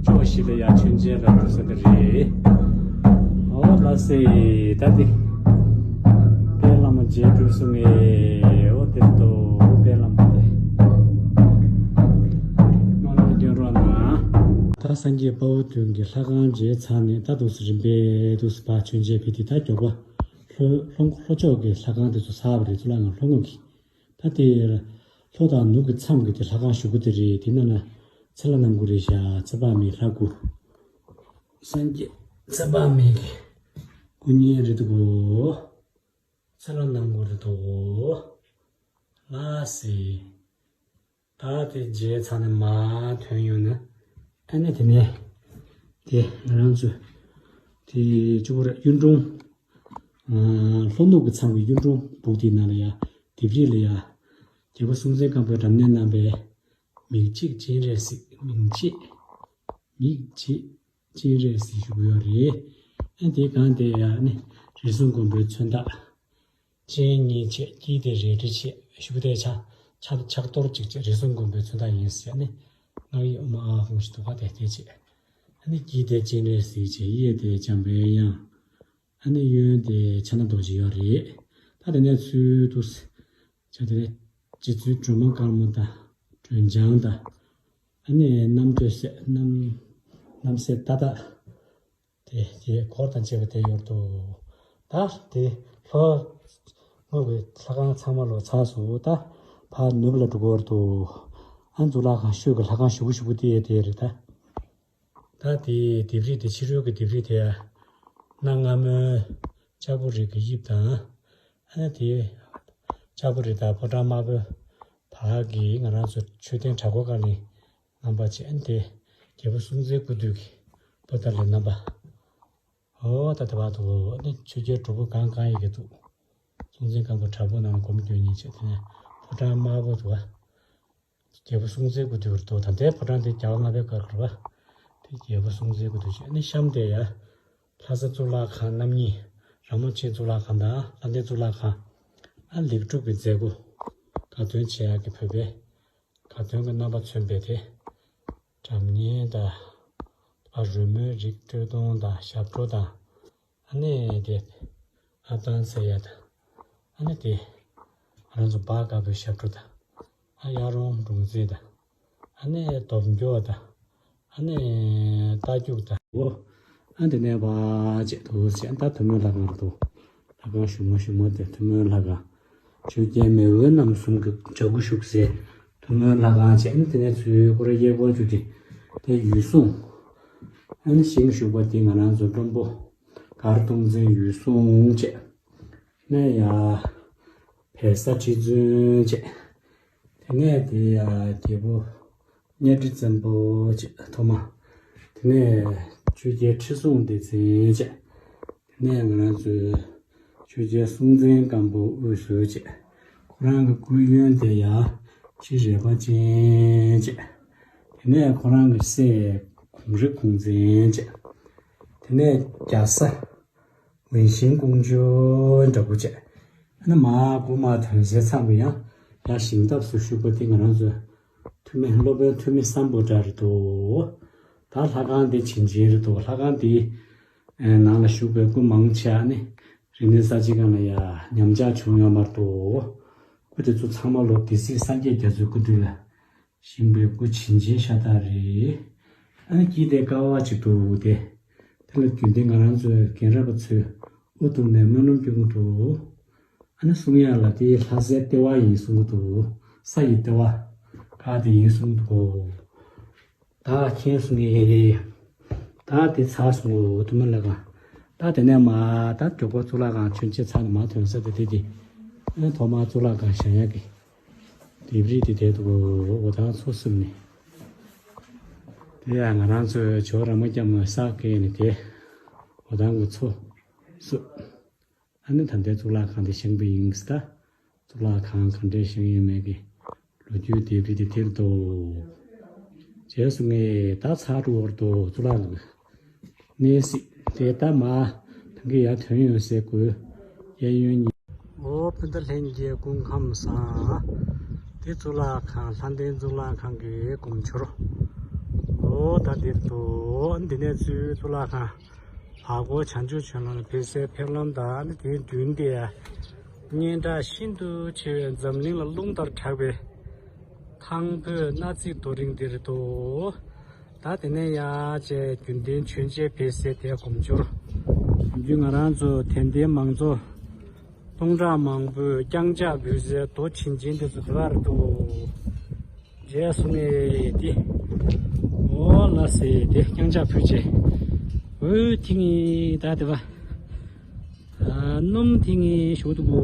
ལྕོག་ཞིག་ལ་ཡར་མཆོད་མཇལ་ལ་འགྲོ་ས་དེ་རེད། འོ་ལགས་སེ། ད་དེ་དཔལ་ལྷ་མོ་མཇལ་གྲུབ་སོང་ངས། འོ་དེ་ལྟོ་དཔལ་ལྷ་མོ་དེ་མ་ལ་སྟོན་རོགས་གནང་། ད་སངས་རྒྱས་དཔའ་བོ་བདུན་གྱི་ལྷ་ཁང་མཇལ་ཚར་ནས་ད་འདུག་སེ་རིམ་པས་འདུག་སེ་ཕར་མཆོད་མཇལ་ཕེབས་དུས་ད་མགྱོགས་པ་ལྷོ་ལྷོ་ལྷོ་ཕྱོགས་ཀྱི་ལྷ་ཁང་དེ་ཚོ་ཚར་བ་རེད། གཙུག་ལག་ཁང་ལྷོ་ངོས་ཀྱི། ད་དེ་ལྷོ་དང་ནུབ་ཀྱི་མཚམས་ཀྱི་དེ་ལྷ་ཁང་ཞུ་གི་དེ་རེད། དེ་ནང་ན་ཚེ་ལྷ་རྣམ་དགུ་རེད་ཤག། ཚེ་དཔག་མེད་ལྷ་དགུ། སངས་རྒྱས་ཚེ་དཔག་མེད་ཀྱི་སྐུ་བརྙན་རེད་འདུག་གོ། ཚེ་ལྷ་རྣམ་དགུ་རེད་འདུག་གོ། ལགས་སེ། ད་དེ་མཇལ་ཚར་ནས་མར་ཐོན་ཡོང་ན། ཨ་ནི་དེ་ནས་དེ་ང་རང་ཚོ་དེ་གཅིག་པུ་རེད། གཡུང་དྲུང་། ཨ་ལྷོ་ནུབ་ཀྱི་མཚམས་ཀྱི་གཡུང་དྲུང་སྦུག་དེའི་ནང་ལ་ཡ། ལྡེབས་རིས་ལ་ཡ། རྒྱལ་པོ་སྲོང་བཙན་སྒམ་པོས་རབ་གནས་གནང་པའི་མིག་འབྱེད་སྤྱན་རས་གཟིགས། མིག་འབྱེད། མིག་འབྱེད་སྤྱན་རས་གཟིགས་ཞུ་གི་ཡོད་རེད། ཨ་དེའི་སྒང་དེ་ཡ་ནི་ རིགས་གསུམ་མགོན་པོའི་མཚོན་རྟགས། སྤྱན་གཉིས་བྱས། དཀྱིལ་དེ་རལ་གྲི་བྱས། ཤུབས་དེ་ཕྱག་ཕྱག་ཕྱག་རྡོར་གཅིག་བྱས། རིགས་གསུམ་མགོན་པོའི་མཚོན་རྟགས་ཡིན་ཟེར་ནས། སྔགས་ཡིག་ཨོཾ་ཨཱཿཧཱུྃ་ཞེས་འདུག་པ་དེ་དེ་བྱས། ཨ་ནི་དཀྱིལ་དེ་སྤྱན་རས་གཟིགས་བྱས། གཡས་དེ་འཇམ་པའི་དབྱངས། ཨ་ནི་གཡོན་དེ་ཕྱག་ན་རྡོ་རྗེ་ཡོད་རེད། ད་དེ་ནས་ཚུར་དུ་ཆ་དེ་ནས་རྗེ་བཙུན་སྒྲོལ་མ་དཀར་མོ་དང་སྒྲོལ་ལྗང་དང་། ཨ་ནི་རྣམ་ཐོས་སྲས་རྣམ་རྣམ་སྲས་ཏག་ཏག་དེ་དེ་འཁོར་དང་བཅས་པ་དེ་ཡོད་དོ། ད་དེ་ལྷོ་ངོས་ཀྱི་ལྷ་ཁང་ཚང་མ་ལོ་ཚར་སོང་། ད་ཕར་ནུབ་ལ་འགྲོ་གི་ཡོད་དོ། ཨ་ནི་གཙུག་ལག་ཁང་ཤོད་ཀྱི་ལྷ་ཁང་ཞུ་གི་ཞུ་གི་དེ་དེ་རེད་ད། ད་དེའི་ལྡེབས་རིས་དེ་ཕྱི་རོལ་གྱི་ལྡེབས་རིས་དེ་ཡང་གནའ་སྔ་མོའི་ལྕགས་པོ་རི་གི་དབྱིབས་དང་། ཨ་ནི་དེའི་ལྕགས་པོ་རི་དང་ཕོ་བྲང་དམར་པོའི་བར་གྱི་ང་རང་ཚོ་མཆོད་རྟེན་བྲག་སྒོ་སྒང་ནས་རྣམ་པ་བྱས། ཨ་ནི་དེ་རྒྱལ་པོ་སྲོང་བཙན་སྐུ་དུས་ཀྱི་པོ་ཏཱ་ལའི་རྣམ་པ། ཨོ་ད་དེ་བར་དུ་ཨ་ནི་ཆོས་རྒྱལ་དྲུག་པོ་གང་གང་ཡིན་གྱི་འདུག་སྲོང་བཙན་སྒམ་པོ་དྲག་པོ་ནང་ལ་སྒོམ་སྐྱོན་ཉིན་བྱས། དེ་ནས་ཕོ་བྲང་དམར་པོ་འདུག་བ། རྒྱལ་པོ་སྲོང་བཙན་སྐུ་དུས་རེད་དོ། ད་ལྟའི་ཕོ་བྲང་དེ་རྒྱལ་བ་ལྔ་པའི་སྐབས་རེད་བ། དེ་རྒྱལ་པོ་སྲོང་བཙན་སྐུ་དུས་བྱས། ཨ་ནི་གཤམ་དེ་ཡ། ལྷ་ས་གཙུག་ལག་ཁང་རྣམ་གཉིས། ར་མོ་ཆེ་གཙུག་ལག་ཁང་དང་ལྷ་ལྡན་གཙུག་ལག་ཁང་། ཨ་ལེགས་གྲུབ་ཀྱི་མཛད་སྒོ་དགའ་སྟོན་བྱེད་ཡག་གི་བོད་པའི་དགའ་སྟོན་གྱི་རྣམ་པ་མཚོན་པའི་དེ། སྒྲ་སྙན་དང་། ཨ་རོལ་མོའི་རིགས་དཀྲོལ་གཏོང་དང་ཞབས་བྲོ་དང་། ཨ་ནི་དེ། ཨ་ཏང་ཚེ་ཡ་དང་། ཨ་ནི་དེ། ང་རང་ཚོ་སྦ་དཀར་པོའི་ཞབས་བྲོ་དང་། ཨ་གཡག་རོང་འབྲོང་རྩེད་དང་། ཨ་ནི་སྟོབས་མགྱོགས་དང་། ཨ་ནི་རྟ་རྒྱུག་དང་། འོ། ཨ་དེ་ནས་བ་བྱས་འདུག་ཟེར། ད་ཐུན་མོང་ལྷ་ཁང་རེད་འདུག་ལྷ་ཁང་ཞུ་མོ་ཞུ་མོ་དེ་ཐུན་མོང་ལྷ་ཁང་། ཆོས་རྒྱལ་མེས་དབོན་རྣམ་གསུམ་གྱི་ལྗགས་སྐུ་བཞུགས་སའི་ཐུན་མོང་ལྷ་ཁང་བྱས། ཨ་ནི་དེ་ནས་ཚུར་སྐོར་ར་གཡས་སྐོར་བཅུག་སྟེ་དེ་འོད་སྲུང་། ཨ་ནི་ཞིང་བཞུགས་པ་དེ་ང་རང་ཚོ་བློན་པོ་མགར་སྟོང་བཙན་འོད་སྲུང་བྱས། ནས་ཡ། བལ་བཟའ་ཁྲི་བཙུན་བྱས། དེ་ནས་དེ་ཡ་རྒྱལ་པོ་གཉའ་ཁྲི་བཙན་པོ་བྱས་ཐོག་མ། དེ་ནས་ཆོས་རྒྱལ་ཁྲི་སྲོང་ལྡེ་བཙན་བྱས། དེ་ནས་ང་རང་ཚོའི་ཆོས་རྒྱལ་སྲོང་བཙན་སྒམ་པོ་དབུས་སུ་བྱས། ཁོ་རང་གི་སྐུའི་གཡོན་དེ་ཡ་ཁྲི་རལ་པ་ཅན་བྱས། དེ་ནས་ཁོ་རང་གི་སྲས་གོང་རི་གོང་བཙན་བྱས། དེ་ནས་རྒྱ་བཟའ། ཝུན་ཤིང་ཀོང་ཇོ་འདྲ་པོ་བྱས། ཨ་ནི་མ་སྒོ་མ་ཐོན་སའི་མཚམས་ལ་ཡང་ཡང་ཞིང་ཐབས་སུ་ཞུགས་པ་དེ་ང་རང་ཚོའི་ཐུ་མི་སློབ་དཔོན་ཐུ་མི་སམ་བྷོ་ཊ་རེད་འདུག་ད་ལྷ་ཁང་དེ་བྱིན་ཅན་རེད་འདུག་ལྷ་ཁང་དེའི་ནང་ལ་བཞུགས་པའི་སྐུ་མང་ཆེ་བ་ནི་རིག་གནས་གསར་བརྗེ་སྒང་ལ་ཡང་ཉམས་ཆག་བྱུང་ཡོད་མ་རེད་འདུག་སྐུ་དེ་ཚོ་ཚང་མ་ལོ་སྡེ་སྲིད་སངས་རྒྱས་རྒྱ་མཚོའི་སྐུ་དུས་ལ། ཞིང་པའི་སྐུ་བྱིན་ཅན་ཤ་སྟག་རེད། ཨ་ནི་དཀྱིལ་དེ་ཀ་བ་གཅིག་འདུག་སྟེ། དེ་ལ་རྒྱུན་ལྡན་ང་རང་ཚོའི་རྒན་རབས་པ་ཚོས་དབུ་གཏུགས་ནས་སྨོན་ལམ་སྐྱོན་གྱི་འདུག་ཨ་ནི་གསུང་ཡག་ལ་དེ་ལྷ་སའི་ལྟེ་བ་ཡིན་གསུང་གི་འདུག་ས་ཡི་ལྟེ་བ་ཁག་དེ་ཡིན་གསུང་གི་འདུག་ད་མཁྱེན་སོང་ངས། ད་དེ་ཚར་སོང་ངོ་དུ་མ་ལ་གང་། ད་དེ་ནས་མ་ད་མགྱོགས་པོ་གཙུག་ལག་ཁང་མཆོད་མཇལ་ཚར་ནས་མ་ཐོན་ས་དེ་དེ་དེ། ཨ་ནི་ཐོག་མར་གཙུག་ལག་ཁང་བཞེངས་ཡག་གི་ལྡེབས་རིས་དེ་དེ་འདུག་འོ་ཐང་མཚོ་བསུབས་ནས། དེ་ཡང་ང་རང་ཚོའི་ཇོ་ར་མ་སྐྱབས་མོས་ས་བཀལ་ནས་དེ་འོ་ཐང་གི་མཚོ་བསུབས། ཨ་ནི་ད་ལྟའི་གཙུག་ལག་ཁང་དེ་བཞེངས་པ་ཡིན་ཟེར། ད་གཙུག་ལག་ཁང་གང་འདྲས་བཞེངས་ཡོད་མེད་ཀྱི་ལོ་རྒྱུས་ལྡེབས་རིས་དེ་དེར་འདུག་རྗེས་སུ་ངས་ད་ཚར་འགྲོ་བར་དུ་གཙུག་ལག་གནས་གཟིགས་དེ་ལྟ་མ་ཐང་གི་ཡར་ཐོན་ཡོང་སའི་སྒོའི་གཡས་གཡོན་གཉིས། འོ་སྤུན་ཟླ་ལྷན་རྒྱས་སྐུ་ཁམས་བཟང་། དེ་གཙུག་ལག་ཁང་ལྷ་ལྡན་གཙུག་ལག་ཁང་གི་སྒོ་མཆོར། འོ་ད་འདིར་འདུག་འདི་ནས་ཚུར་གཙུག་ལག་ཁང་། བར་སྐོར་བྱང་ཆུབ་ཆོས་ལམ་ལ་ཕེབས་སའི་ཕེབས་ལམ་དང་ནི་དེའི་མདུན་དེ་སྙན་གྲགས་ཤིན་ཏུ་ཆེ་བའི་འཛམ་གླིང་ལ་རླུང་ལྟར་གྲགས་པའི་ཐང་བོད་མནའ་ཚིག་རྡོ་རིང་འདིར་འདུག་ད་དེ་ནས་ཡར་བཅས་རྒྱུན་ལྡན་མཆོད་མཇལ་ཕེབས་སའི་དེའི་སྒོ་མཆོར། རྒྱུན་མང་རང་ཚོ་དད་ལྡན་མང་ཚོགས་སྟོང་ཕྲག་མང་པོས་བརྐྱངས་ཕྱག་འབུལ་སའི་རྡོ་བྱིན་ཅན་དེ་ཚོ་དེ་བར་འདུག་རྗེས་སུ་ངས་དེ། འོ་ལ་སེ་དེ་རྐྱང་ཕྱག་ཕུལ་བྱས། འོ་ཐིང་ངེ་ད་དེ་བ། ཨ་སྣུམ་ཐིང་ངེ་ཞུ་འདུག་གོ་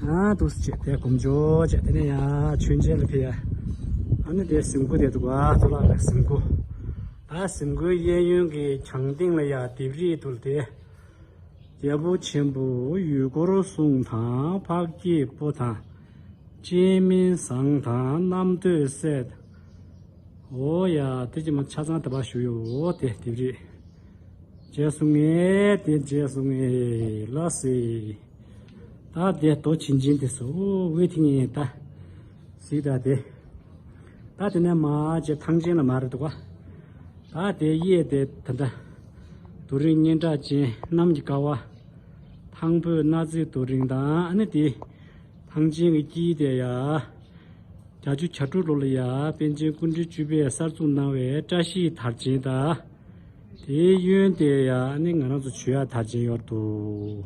ཨ་འདུག་སེ་བྱས་དེ་སྒོ་མཆོར་བྱས་དེ་ནས་ཡར་མཆོད་མཇལ་ལ་ཕེབས་ཡ། ཨ་ནི་དེ་གཟིམ་སྒོ་དེ་འདུག་ག་གཙུག་ལག་ཁང་གཟིམ་སྒོ། ད་གཟིམ་སྒོའི་གཡས་གཡོན་གྱི་གྱང་སྟེང་ལ་ཡ་ལྡེབས་རིས་འདུག་སྟེ། རྒྱལ་པོ་ཆེན་པོ་ཡུལ་འཁོར་སྲུང་དང་འཕགས་སྐྱེས་པོ་དང་། སྤྱན་མི་བཟང་དང་རྣམ་ཐོས་སྲས། འོ་ཡ་དེ་ཅི་མ་ཆ་ཚང་དེ་པ་ཞུ་ཡོད་དེ་ལྡེབས་རིས། མཇལ་སོང་ངས་དེ་མཇལ་སོང་ངས་ལགས་སེ། ད་དེ་རྡོ་ཆིན་ཆིན་དེ་སོ་ཝེ་ཐིང་ཡིན་ད། གཟིགས་ད་དེ། ད་དེ་ནས་མ་ཇེ་ཐང་ཆེན་ལ་མ་རེད་འདུག་ག་ད་དེ་གཡས་དེ་ད་ད། རྡོ་རིང་སྙན་གྲགས་ཅན་གནམ་གྱི་ཀ་བ། ཐང་བོད་གནའ་རྫས་རྡོ་རིང་དང་ཨ་ནི་དེ། ཐང་ཆེན་གྱི་དཀྱིལ་དེ་ཡ། བརྒྱད་ཅུ་གྱ་དྲུག་ལོ་ལ་ཡ་པཎ་ཆེན་སྐུ་ཕྲེང་བཅུ་པས་གསར་བཙུགས་གནང་བའི་བཀྲ་ཤིས་དར་ཆེན་དང་། དེའི་གཡོན་དེ་ཡ་ནི་ང་རང་ཚོ་མཆོད་ཡ་དར་ཆེན་ཡོད་འདུག་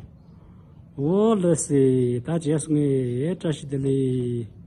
འོ་ལགས་སེ་ད་མཇལ་སོང་ངས་བཀྲ་ཤིས་བདེ་ལེགས།